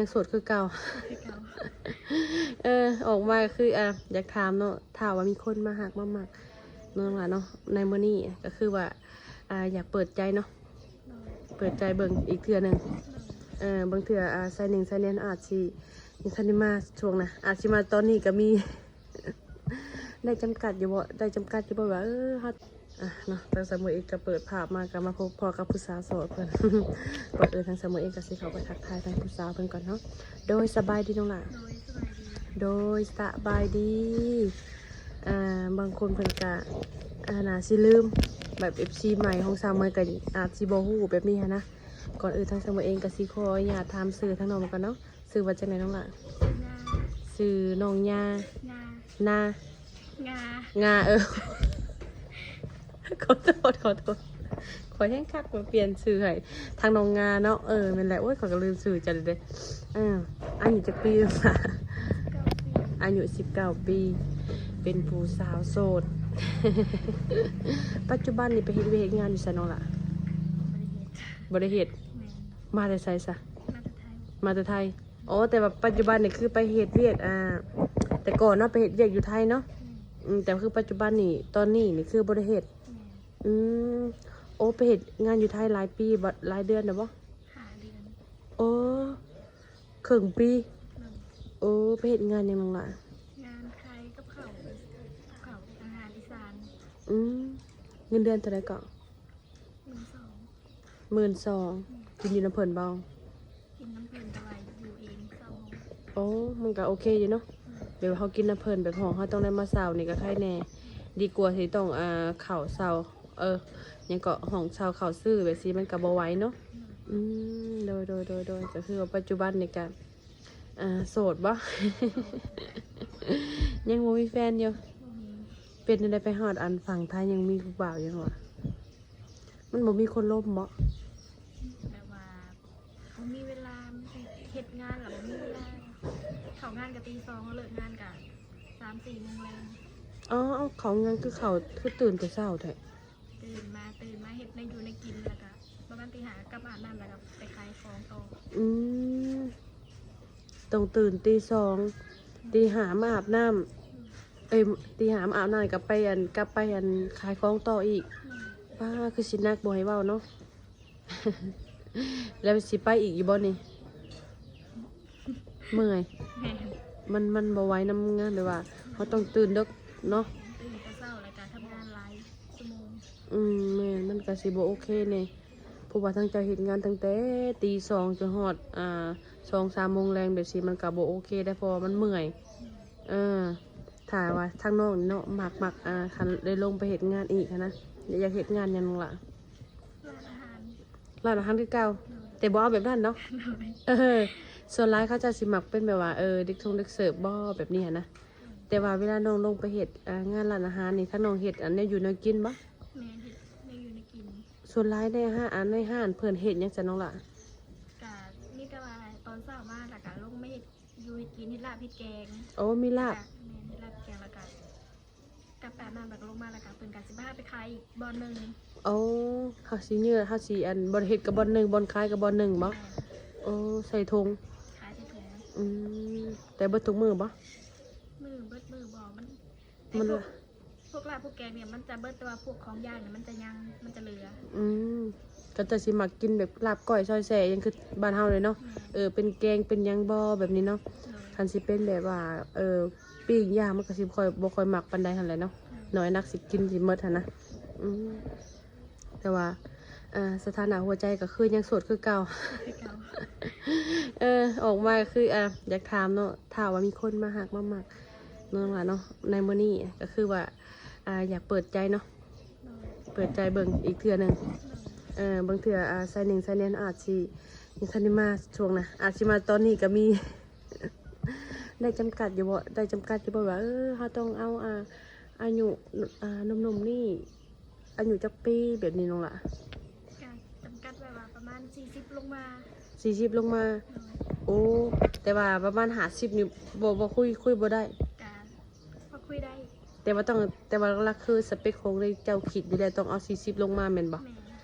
ຍັງໂສດຄືເກົ່າ ຄືເກົ່າ ເອີ ອອກມາກໍຄື ອ່າ ຢາກຖາມເນາະ ຖ້າວ່າມີຄົນມາຮັກມາມັກເນາະ ນ້ອງຫຼ້າເນາະ ໃນມື້ນີ້ກໍຄືວ່າ ອ່າ ຢາກເປີດໃຈເນາະ ເປີດໃຈເບິ່ງອີກເທື່ອໜຶ່ງ ເອີ ບາງເທື່ອ ອ່າ ສາຍໜຶ່ງສາຍແໜ້ນອາດຊິຍັງທັນໄດ້ມາຊ່ວງນະ ອາດຊິມາຕອນນີ້ກໍມີ ໄດ້ຈຳກັດຢູ່ບໍ່ ໄດ້ຈຳກັດຢູ່ບໍ່ວ່າ ເອີ ເຮົາ ອ່ະເນາະ ທາງສາວເມຍເອງກໍເປີດພາບມາ ກໍມາພົບພໍ້ກັບຜູ້ສາວໂສດເພິ່ນ ກ່ອນອື່ນທາງສາວເມຍເອງກໍຊິເຂົ້າໄປທັກທາຍທາງຜູ້ສາວເພິ່ນກ່ອນເນາະ ໂດຍ ສະບາຍດີນ້ອງຫຼ້າ ໂດຍ ສະບາຍດີ ໂດຍ ສະບາຍດີ ອ່າ ບາງຄົນເພິ່ນກະ ອ່າ ໜ້າຊິລືມ ແບບເອັຟຊີໃໝ່ຂອງສາວເມຍກໍອາດຊິບໍ່ຮູ້ແບບນີ້ຫັ້ນນະ ກ່ອນອື່ນທາງສາວເມຍເອງກໍຊິຂໍອະນຸຍາດຖາມຊື່ທາງນ້ອງກ່ອນເນາະ ຊື່ວ່າຈັ່ງໃດນ້ອງຫຼ້າ? ຊື່ນາ ຊື່ນ້ອງຍາ ນາ ນາ ງາ ງາ ເອີ ຂໍໂທດ ຂໍໂທດ ຂ້ອຍແຮ່ງຄັກມາປ່ຽນຊື່ໃຫ້ທາງນ້ອງງາເນາະ ເອີ ແມ່ນແຫຼະ ໂອ້ຍ ຂ້ອຍກໍລືມຊື່ເຈົ້າເດ້ ເອີ ອາຍຸຈັກປີ? ອາຍຸສິບເກົ້າປີ ເປັນຜູ້ສາວໂສດ ປັດຈຸບັນນີ້ໄປເຮັດວຽກເຮັດງານຢູ່ໃສນ້ອງຫຼ້າ? ບໍ່ໄດ້ເຮັດ ບໍ່ໄດ້ເຮັດ ແມ່ນ ມາແຕ່ໃສຊະ? ມາແຕ່ໄທ ມາແຕ່ໄທ ອໍ ແຕ່ວ່າປັດຈຸບັນນີ້ຄືໄປເຮັດວຽກ ອ່າ ແຕ່ກ່ອນເນາະ ໄປເຮັດວຽກຢູ່ໄທເນາະ ແມ່ນ ອືມ ແຕ່ຄືປັດຈຸບັນນີ້ ຕອນນີ້ນີ້ຄືບໍ່ໄດ້ເຮັດ ແມ່ນ ອືມ ໂອ້ ໄປເຮັດງານຢູ່ໄທຫຼາຍປີບໍ່? ຫຼາຍເດືອນແລ້ວບໍ່? ຫ້າເດືອນ ໂອ້ ເຄິ່ງປີ ແມ່ນ ໂອ້ ໄປເຮັດງານຫຍັງນ້ອງຫຼ້າ? ງານຂາຍກັບເຂົ້າ ກັບເຂົ້າ ອາຫານອີສານ ອືມ ເງິນເດືອນເທົ່າໃດເກາະ? ໝື່ນສອງ ໝື່ນສອງ ອືມ ກິນຢູ່ນຳເພິ່ນບໍ່? ກິນນຳເພິ່ນ ແຕ່ວ່າຢູ່ເອງເຊົ່າຫ້ອງ ໂອ້ ມັນກໍໂອເຄຢູ່ເນາະ ອືມ ແບບວ່າເຮົາກິນນຳເພິ່ນ ແບບຫ້ອງເຮົາຕ້ອງໄດ້ມາເຊົ່ານີ້ກໍໄຄແດ່ ອືມ ດີກວ່າທີ່ຕ້ອງ ອ່າ ເຂົ້າເຊົ່າ ເອີ ຫຍັງເກາະ ຫ້ອງເຊົ່າເຂົ້າຊື້ແບບຊີ້ ມັນກໍບໍ່ໄຫວເນາະ ອືມ ອືມ ໂດຍ ໂດຍ ໂດຍ ໂດຍ ກໍຄືວ່າປັດຈຸບັນນີ້ກໍ ອ່າ ໂສດບໍ່? ຍັງບໍ່ມີແຟນຢູ່ ບໍ່ມີ ເປັນຈັ່ງໃດໄປຮອດອັນຝັ່ງໄທ ຍັງມີຜູ້ບ່າວຢູ່ຫວາ? ມັນບໍ່ມີຄົນລົມບໍ່? ແບບວ່າບໍ່ມີເວລາ ເຮັດງານແລ້ວບໍ່ມີເວລາ ເຂົ້າງານກໍຕີສອງ ເລີກງານກໍສາມສີ່ໂມງແລງ ອໍ ເຂົ້າງານຄືເຂົ້າ ຄືຕື່ນແຕ່ເຊົ້າແທ້? ຕື່ນມາ ຕື່ນມາເຮັດແນວຢູ່ແນວກິນ ແລ້ວກໍປະມານຕີຫ້າກັບອາບນ້ຳ ແລ້ວກໍໄປຂາຍຂອງຕໍ່ ອືມ ຕ້ອງຕື່ນຕີສອງ ຕີຫ້າມາອາບນ້ຳ ເອີຍ ຕີຫ້າມາອາບນ້ຳ ກັບໄປ ອັນ ກັບໄປ ອັນ ຂາຍຂອງຕໍ່ອີກ ອືມ ປ້າ ຄືຊິໜັກ ບໍ່ໃຫ້ເວົ້າເນາະ ແລ້ວຊິໄປອີກຢູ່ບໍ່ນີ້? ເມື່ອຍ ແມ່ນ ມັນ ມັນບໍ່ໄຫວນຳງານ ແບບວ່າເຮົາຕ້ອງຕື່ນເດິກເນາະ ຕື່ນແຕ່ເຊົ້າ ແລ້ວກໍທຳງານຫຼາຍຊົ່ວໂມງ ອືມ ແມ່ນ ມັນກໍຊິບໍ່ໂອເຄແດ່ ເພາະວ່າທາງເຈົ້າເຮັດງານຕັ້ງແຕ່ຕີສອງຈົນຮອດ ອ່າ ສອງສາມໂມງແລງແບບຊີ້ ມັນກໍບໍ່ໂອເຄໄດ໋ ເພາະວ່າມັນເມື່ອຍ ອືມ ເອີ ຖ້າວ່າທາງນ້ອງນີ້ເນາະ ມັກ ມັກ ອ່າ ຄັນໄດ້ລົງໄປເຮັດງານອີກຫັ້ນນະ ຢາກເຮັດງານຫຍັງລະ? ຮ້ານອາຫານ ຮ້ານອາຫານຄືເກົ່າ ໂດຍ ແຕ່ບໍ່ເອົາແບບນັ້ນເນາະ ໂດຍ ເອີ ສ່ວນຫຼາຍເຂົາເຈົ້າຊິມັກເປັນແບບວ່າ ເອີ ເດັກຊົງເດັກເສີບບໍ່ ແບບນີ້ຫັ້ນນະ ໂດຍ ແຕ່ວ່າເວລານ້ອງລົງໄປເຮັດ ອ່າ ງານຮ້ານອາຫານນີ້ ທາງນ້ອງເຮັດອັນແນວຢູ່ແນວກິນບໍ່? ແມ່ນ ເຮັດແນວຢູ່ແນວກິນ ສ່ວນຫຼາຍໃນຮ້ານ ອັນ ໃນຮ້ານເພິ່ນເຮັດຫຍັງຊະນ້ອງຫຼ້າ? ກະມີແຕ່ວ່າຕອນເຊົ້າມາ ແລ້ວກະລົງມາເຮັດຢູ່ເຮັດກິນ ເຮັດລາບເຮັດແກງ ໂອ້ ມີລາບ ແມ່ນ ເຮັດລາບເຮັດແກງ ແລ້ວກະ ກັບໄປອາບນ້ຳ ແລ້ວກໍລົງມາ ແລ້ວກໍເພິ່ນກໍຊິພາໄປຂາຍອີກບ່ອນໜຶ່ງ ໂອ້ ເຮົາຊິເຍືອ ເຮົາຊິ ອັນ ບ່ອນເຮັດກໍບ່ອນໜຶ່ງ ບ່ອນຂາຍກໍບ່ອນໜຶ່ງບໍ? ແມ່ນ ໂອ້ ໃສ່ຖົງ ຂາຍໃສ່ຖົງ ອືມ ແຕ່ເບິດທຸກມື້ບໍ? ມື້ ເບິດມື້ບໍ່ ມັນ ມັນ ພວກ ພວກລາບພວກແກງນີ້ມັນຈະເບິດ ແຕ່ວ່າພວກຂອງຢ່າງນີ້ມັນຈະຍັງ ມັນຈະເຫຼືອ ອືມ ເຂົາເຈົ້າຊິມັກກິນແບບລາບກ້ອຍຊອຍແຊ່ຫຍັງຄືບ້ານເຮົາເລີຍເນາະ ແມ່ນ ເອີ ເປັນແກງເປັນຫຍັງບໍ່ ແບບນີ້ເນາະ ໂດຍ ຄັນຊິເປັນແບບວ່າ ເອີ ປີ້ງຢ່າງມັນກໍຊິບໍ່ຄ່ອຍ ບໍ່ຄ່ອຍມັກປານໃດຫັ້ນແຫຼະເນາະ ໂດຍ ໜ້ອຍນັກຊິກິນຊິໝົດຫັ້ນນະ ອືມ ແຕ່ວ່າ ອ່າ ສະຖານະຫົວໃຈກໍຄືຍັງໂສດຄືເກົ່າ ຄືເກົ່າ ເອີ ອອກມາກໍຄື ອ່າ ຢາກຖາມເນາະ ຖ້າວ່າມີຄົນມາຮັກມາມັກເນາະ ນ້ອງຫຼ້າເນາະ ໃນມື້ນີ້ກໍຄືວ່າ ອ່າ ຢາກເປີດໃຈເນາະ ໂດຍ ເປີດໃຈເບິ່ງອີກເທື່ອໜຶ່ງ ໂດຍ ເອີ ບາງເທື່ອ ອ່າ ສາຍໜຶ່ງສາຍແໜ້ນອາດຊິຍັງທັນໄດ້ມາຊ່ວງນະ ອາດຊິມາຕອນນີ້ກໍມີ ໄດ້ຈຳກັດຢູ່ບໍ່? ໄດ້ຈຳກັດຢູ່ບໍ່ວ່າ ເອີ ເຮົາຕ້ອງເອົາ ອ່າ ອາຍຸ ອ່າ ໜຸ່ມໆນີ້ ອາຍຸຈັກປີແບບນີ້ນ້ອງຫຼ້າ? ກະຈຳກັດໄວ້ວ່າປະມານສີ່ສິບລົງມາ ສີ່ສິບລົງມາ ໂດຍ ໂອ້ ແຕ່ວ່າປະມານຫ້າສິບນີ້ບໍ່ ບໍ່ ຄຸຍ ຄຸຍບໍ່ໄດ້ ກະພໍຄຸຍໄດ້ ແຕ່ວ່າຕ້ອງ ແຕ່ວ່າຫຼັກໆຄືສະເປັກຂອງເຈົ້າຄິດຢູ່ແລ້ວ ຕ້ອງເອົາສີ່ສິບລົງມາແມ່ນບໍ່? ແມ່ນ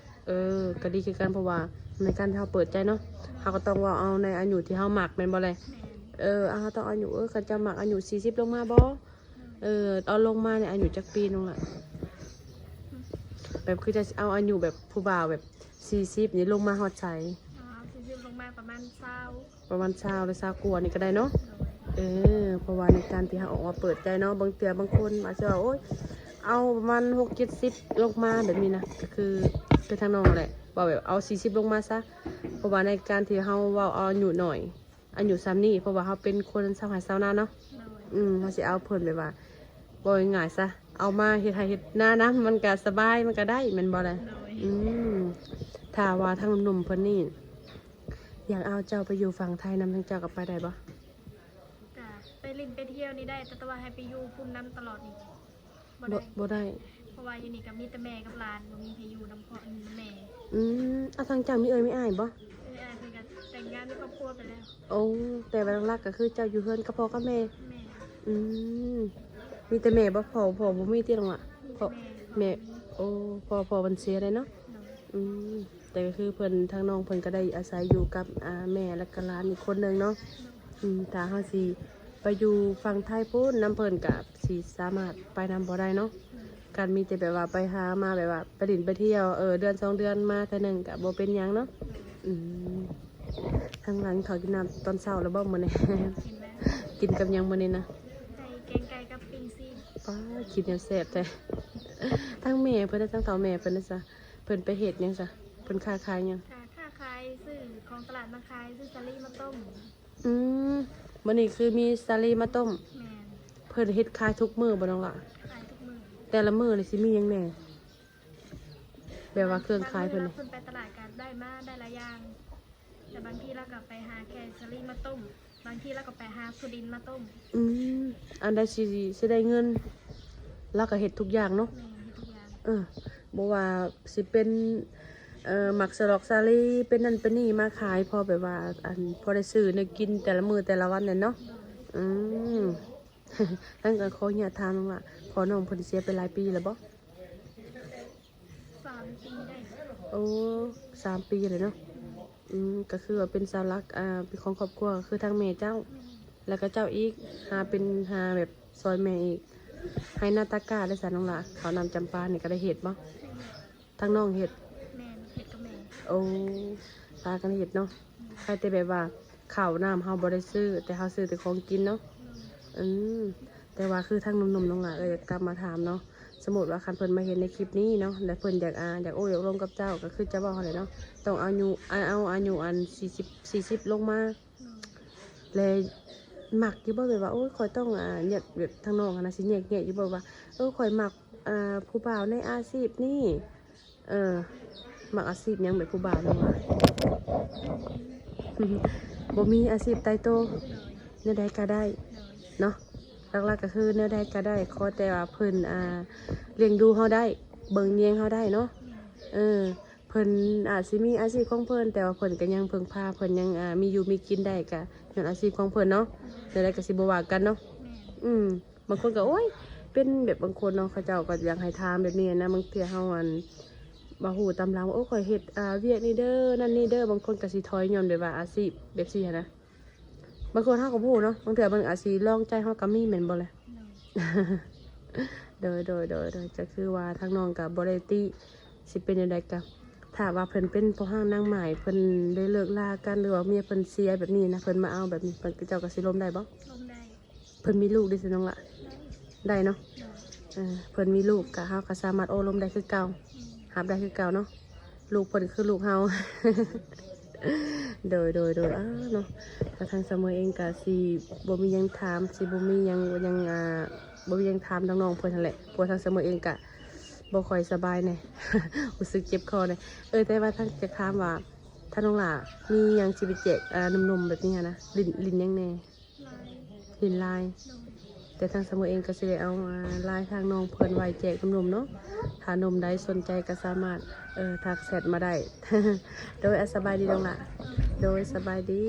ເອີ ກໍດີຄືກັນ ເພາະວ່າ ໃນການທີ່ເຮົາເປີດໃຈເນາະ ເຮົາກໍຕ້ອງເວົ້າເອົາໃນອາຍຸທີ່ເຮົາມັກ ແມ່ນບໍ່ແລະ? ແມ່ນ. ເອີ ເຮົາຕ້ອງອາຍຸ ເອີ ເຂົາເຈົ້າມັກອາຍຸສີ່ສິບລົງມາບໍ່? ເອີ ເອົາລົງມາໃນອາຍຸຈັກປີນ້ອງລະ? ແບບຄືຈະເອົາອາຍຸແບບຜູ້ບ່າວແບບສີ່ສິບນີ້ລົງມາຮອດໃສ? ອໍ ສີ່ສິບລົງມາປະມານຊາວ ປະມານຊາວ ຫຼື ຊາວກວ່ານີ້ກໍໄດ້ເນາະ. ໂດຍ. ເອີ ເພາະວ່າໃນການທີ່ເຮົາອອກມາເປີດໃຈເນາະ ບາງເທື່ອບາງຄົນອາດຈະວ່າ ໂອ້ຍ ເອົາປະມານຫົກເຈັດສິບລົງມາແບບນີ້ນະ ກໍຄື ຄືທາງນ້ອງນັ້ນແຫຼະ ເວົ້າແບບເອົາສີ່ສິບລົງມາຊະ ເພາະວ່າໃນການທີ່ເຮົາເວົ້າເອົາອາຍຸໜ້ອຍ ອາຍຸສ່ຳນີ້ ເພາະວ່າເຮົາເປັນຄົນຊາວໄຮ່ຊາວນາເນາະ. ໂດຍ. ອືມ ເຮົາຊິເອົາເພິ່ນແບບວ່າ ເວົ້າງ່າຍໆຊະ ເອົາມາເຮັດໄຮ່ເຮັດນານຳ ມັນກະສະບາຍ ມັນກະໄດ້ ແມ່ນບໍ່ລະ? ໂດຍ. ອືມ ຖ້າວ່າທາງໜຸ່ມໆເພິ່ນນີ້ ຢາກເອົາເຈົ້າໄປຢູ່ຝັ່ງໄທນຳ ທາງເຈົ້າກໍໄປໄດ້ບໍ່? ກະໄປຫຼິ້ນໄປທ່ຽວນີ້ໄດ້ ແຕ່ ແຕ່ວ່າໃຫ້ໄປຢູ່ພຸ້ນນຳຕະຫຼອດນີ້ບໍ່ໄດ້ ບໍ່ໄດ້ ບໍ່ໄດ້ ເພາະວ່າຢູ່ນີ້ກໍມີແຕ່ແມ່ກັບຫຼານ ບໍ່ມີໃຜຢູ່ນຳພໍ່ນຳແມ່. ອືມ ເອົາ ທາງເຈົ້າມີເອື້ອຍມີອ້າຍບໍ່? ເອື້ອຍອ້າຍເພິ່ນກໍແຕ່ງງານມີຄອບຄົວໄປແລ້ວ. ໂອ້ ແຕ່ວ່າຫຼັກໆກໍຄືເຈົ້າຢູ່ເຮືອນກັບພໍ່ກັບແມ່. ແມ່ນ. ອືມ ມີແຕ່ແມ່ບໍ່? ພໍ່ ພໍ່ບໍ່ມີຕິນ້ອງລະ? ມີແຕ່ແມ່ ແມ່ ພໍ່ບໍ່ມີ. ໂອ້ ພໍ່ ພໍ່ເພິ່ນເສຍໄດ້ເນາະ. ໂດຍ. ອືມ ແຕ່ກໍຄືເພິ່ນ ທາງນ້ອງເພິ່ນກໍໄດ້ອາໄສຢູ່ກັບ ອ່າ ແມ່ ແລະກໍຫຼານອີກຄົນໜຶ່ງເນາະ. ອືມ ຖ້າເຮົາຊິໄປຢູ່ຝັ່ງໄທພຸ້ນນຳເພິ່ນ ກໍຊິສາມາດໄປນຳບໍ່ໄດ້ເນາະ. ອືມ ການມີແຕ່ແບບວ່າໄປຫາມາ ແບບວ່າໄປຫຼິ້ນໄປທ່ຽວ ເອີ ເດືອນສອງເດືອນມາເທື່ອໜຶ່ງ ກໍບໍ່ເປັນຫຍັງເນາະ. ອືມ ທາງຫຼັງເຂົ້າກິນນ້ຳຕອນເຊົ້າແລ້ວບໍ່ມື້ນີ້? ກິນແລ້ວ. ກິນກັບຫຍັງມື້ນີ້ນະ? ໄກ່ ແກງໄກ່ກັບປີ້ງຊີ້ນ. ປ້າ ກິນແນວແຊບແທ້. ທາງແມ່ເພິ່ນ ທາງເຖົ້າແມ່ເພິ່ນນະຊະ ເພິ່ນໄປເຮັດຫຍັງຊະ? ເພິ່ນຄ້າຂາຍຫຍັງ? ກະຄ້າຂາຍ ຊື້ຂອງຕະຫຼາດມາຂາຍ ຊື້ສາລີມາຕົ້ມ. ອືມ ມື້ນີ້ຄືມີສາລີມາຕົ້ມ. ແມ່ນ. ເພິ່ນເຮັດຂາຍທຸກມື້ບໍ່ນ້ອງຫຼ້າ? ຂາຍທຸກມື້. ແຕ່ລະມື້ນີ້ຊິມີຫຍັງແດ່? ແບບວ່າເຄື່ອງຂາຍເພິ່ນ ບາງເທື່ອເພິ່ນໄປຕະຫຼາດກໍໄດ້ມາ ໄດ້ຫຼາຍຢ່າງ ແຕ່ບາງທີລາວກໍໄປຫາແຄ່ສາລີມາຕົ້ມ ບາງທີລາວກໍໄປຫາຖົ່ວດິນມາຕົ້ມ. ອືມ ອັນໃດຊິ ຊິໄດ້ເງິນ ລາວກໍເຮັດທຸກຢ່າງເນາະ. ແມ່ນ ເຮັດທຸກຢ່າງ. ເອີ ບໍ່ວ່າຊິເປັນ ເອີ ໝາກສະຫຼອກສາລີ ເປັນນັ້ນເປັນນີ້ມາຂາຍ ພໍແບບວ່າ ອັນ ພໍໄດ້ຊື້ແນວກິນແຕ່ລະມື້ແຕ່ລະວັນແຫຼະເນາະ. ອືມ ທັງກໍຂໍອະນຸຍາດຖາມວ່າ ພໍ່ນ້ອງເພິ່ນເສຍໄປຫຼາຍປີແລ້ວບໍ່? ສາມປີໄດ້. ໂອ້ ສາມປີແລ້ວເນາະ. ອືມ ກໍຄືວ່າເປັນເສົາຫຼັກ ອ່າ ເປັນຂອງຄອບຄົວ ກໍຄືທັງແມ່ເຈົ້າ ແມ່ນ ແລ້ວກໍເຈົ້າອີກ ຫາເປັນ ຫາແບບຊ່ອຍແມ່ອີກ. ໄຮ່ນາຕາກ້າເດ້ຊະນ້ອງຫຼ້າ? ເຂົ້ານ້ຳຈຳປານີ້ກໍໄດ້ເຮັດບໍ່? ໄດ້ເຮັດ. ທາງນ້ອງເຮັດ? ແມ່ນ ເຮັດກັບແມ່. ໂອ້ ພາກັນເຮັດເນາະ. ອືມ ໃຄແຕ່ແບບວ່າເຂົ້ານ້ຳເຮົາບໍ່ໄດ້ຊື້ ແຕ່ເຮົາຊື້ແຕ່ຂອງກິນເນາະ. ອືມ ອືມ ແຕ່ວ່າຄືທາງໜຸ່ມໆນ້ອງຫຼ້າ ເອີ ຢາກກັບມາຖາມເນາະ ສົມມຸດວ່າຄັນເພິ່ນມາເຫັນໃນຄລິບນີ້ເນາະ ແລະເພິ່ນຢາກ ອ່າ ຢາກໂອ້ຢາກລົມກັບເຈົ້າ ກໍຄືຈະເວົ້າຫັ້ນແຫຼະເນາະ ຕ້ອງອາຍຸ ເອົາອາຍຸອັນສີ່ສິບ ສີ່ສິບລົງມາ. ແລະມັກຢູ່ບໍ່ ແບບວ່າ ໂອ້ຍ ຂ້ອຍຕ້ອງ ອ່າ ແຍກ ແບບທາງນ້ອງຫັ້ນນະ ຊິແຍກແຍະຢູ່ບໍ່ວ່າ ເອີ ຂ້ອຍມັກ ອ່າ ຜູ້ບ່າວໃນອາຊີບນີ້ ເອີ ມັກອາຊີບຫຍັງ ແບບຜູ້ບ່າວນີ້ວ່າ ບໍ່ມີອາຊີບຕາຍໂຕ ແນວໃດກໍໄດ້ເນາະ. ຫຼັກໆກໍຄືແນວໃດກໍໄດ້ ຂໍແຕ່ວ່າເພິ່ນ ອ່າ ລ້ຽງດູເຮົາໄດ້ ເບິ່ງແຍງເຮົາໄດ້ເນາະ. ເອີ ເພິ່ນອາດຊິມີອາຊີບຂອງເພິ່ນ ແຕ່ວ່າເພິ່ນກໍຍັງເພິ່ງພາ ເພິ່ນຍັງ ອ່າ ມີຢູ່ມີກິນໄດ້ ກໍຍ້ອນອາຊີບຂອງເພິ່ນເນາະ. ແນວໃດກໍຊິບໍ່ວ່າກັນເນາະ. ແມ່ນ. ອືມ ບາງຄົນກໍ ໂອ້ຍ ເປັນແບບບາງຄົນເນາະ ເຂົາເຈົ້າກໍຢາກໃຫ້ຖາມແບບນີ້ນະ ບາງເທື່ອເຮົາ ອັນ ບໍ່ຮູ້ຕາມຫຼັງວ່າ ໂອ້ ຂ້ອຍເຮັດ ອ່າ ວຽກນີ້ເດີ ນັ້ນນີ້ເດີ ບາງຄົນກໍຊິຖອຍຍ້ອນແບບວ່າອາຊີບແບບຊີ້ຫັ້ນນະ. ບາງຄົນເຮົາກໍບໍ່ຮູ້ເນາະ ບາງເທື່ອເພິ່ນອາດຊິລອງໃຈເຮົາກໍມີ ແມ່ນບໍ່ລະ? ໂດຍ ໂດຍ ໂດຍ ໂດຍ ກໍຄືວ່າທາງນ້ອງກໍບໍ່ໄດ້ຕິ ຊິເປັນແນວໃດກໍ ຖ້າວ່າເພິ່ນເປັນພໍ່ຮ້າງນາງໝ້າຍ ເພິ່ນໄດ້ເລີກລາກັນ ຫຼືວ່າເມຍເພິ່ນເສຍແບບນີ້ນະ ເພິ່ນມາເອົາແບບນີ້ ເພິ່ນ ເຈົ້າກໍຊິລົມໄດ້ບໍ່? ລົມໄດ້. ເພິ່ນມີລູກເດ້ຊະນ້ອງລະ? ໄດ້ເນາະ. ເອີ ເພິ່ນມີລູກກະ ເຮົາກະສາມາດໂອ້ລົມໄດ້ຄືເກົ່າ ຮັບໄດ້ຄືເກົ່າເນາະ ລູກເພິ່ນຄືລູກເຮົາ. ໂດຍ ໂດຍ ໂດຍ ອ້າເນາະ ກະທາງສາວເມຍເອງກະຊິບໍ່ມີຫຍັງຖາມ ຊິບໍ່ມີຫຍັງ ຫຍັງ ອ່າ ບໍ່ມີຫຍັງຖາມທາງນ້ອງເພິ່ນຫັ້ນແຫຼະ ເພາະວ່າທາງສາວເມຍເອງກະບໍ່ຄ່ອຍສະບາຍແດ່ ຮູ້ສຶກເຈັບຄໍແດ່. ເອີ ແຕ່ວ່າທາງ ຢາກຖາມວ່າ ທາງນ້ອງຫຼ້າມີຫຍັງຊິໄປແຈກ ອ່າ ໜຸ່ມໆແບບນີ້ຫັ້ນນະ ຫຼິ້ນ ຫຼິ້ນຫຍັງແດ່? ລາຍ ຫຼິ້ນລາຍ. ໂດຍ. ແຕ່ທາງສາວເມຍເອງກໍຊິໄດ້ເອົາ ອ່າ ລາຍທາງນ້ອງເພິ່ນໄວ້ແຈກໜຸ່ມໆເນາະ ຖ້າໜຸ່ມໃດສົນໃຈກໍສາມາດ ເອີ ທັກແຊັດມາໄດ້. ໂດຍ ອາ ສະບາຍດີນ້ອງຫຼ້າ. ໂດຍ ສະບາຍດີ.